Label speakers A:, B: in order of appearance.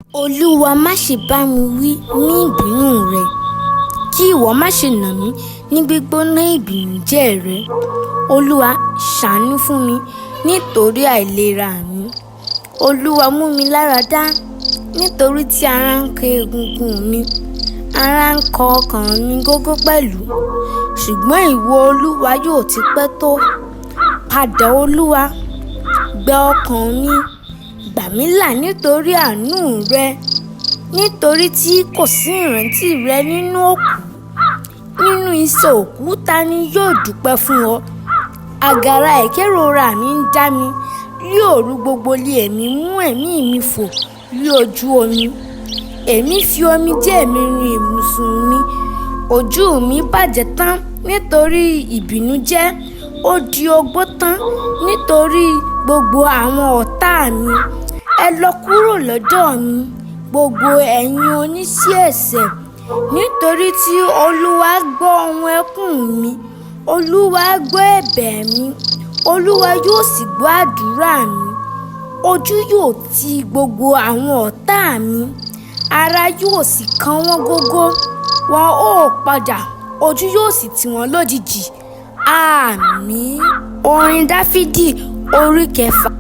A: Olúwa, má ṣe bá mi wí ní ìbínú rẹ, kí ìwọ má ṣe nà mí ní gbígbóná ìbìnújẹ́ rẹ. Olúwa, ṣàánú fún mi nítorí àìlera mi. Olúwa, mú mi lára dá, nítorí tí ara ń kan egungun mi, ara ń kan ọkàn mi gógó pẹ̀lú. Ṣùgbọ́n ìwọ, Olúwa, yóò ti pẹ́ tó. Padà, Olúwa, gba ọkàn mi, gbà mí là nítorí àánú rẹ, nítorí tí kò sí ìrántí rẹ nínú òkú. Nínú isà òkú, ta ni yóò dúpẹ́ fún ọ? Àgàrà ìkérora mi ń dá mi, ní òru gbogbo li èmi mú ẹ̀mí mi fò lí ojú omi. Èmi fi omijé mi rin ibùsùn mi, ojú mi bàjẹ́ tán nítorí ìbìnújẹ́, ó di ogbó tán nítorí gbogbo àwọn ọ̀tá mi. Ẹ lọ kúrò lọ́dọ̀ mi, gbogbo ẹ̀yin oníṣẹ́ ẹ̀ṣẹ̀, nítorí tí Olúwa gbọ́ ohùn ẹkún mi, Olúwa gbọ́ ẹ̀bẹ̀ mi, Olúwa yóò sì gbọ́ àdúrà mi. Ojú yóò ti gbogbo àwọn ọ̀tá mi, ara yóò sì kan wọ́n gógó, wọn ó padà, ojú yóò sì tì wọ́n lójijì. Àmín. Orin Dáfídì orí kẹfà.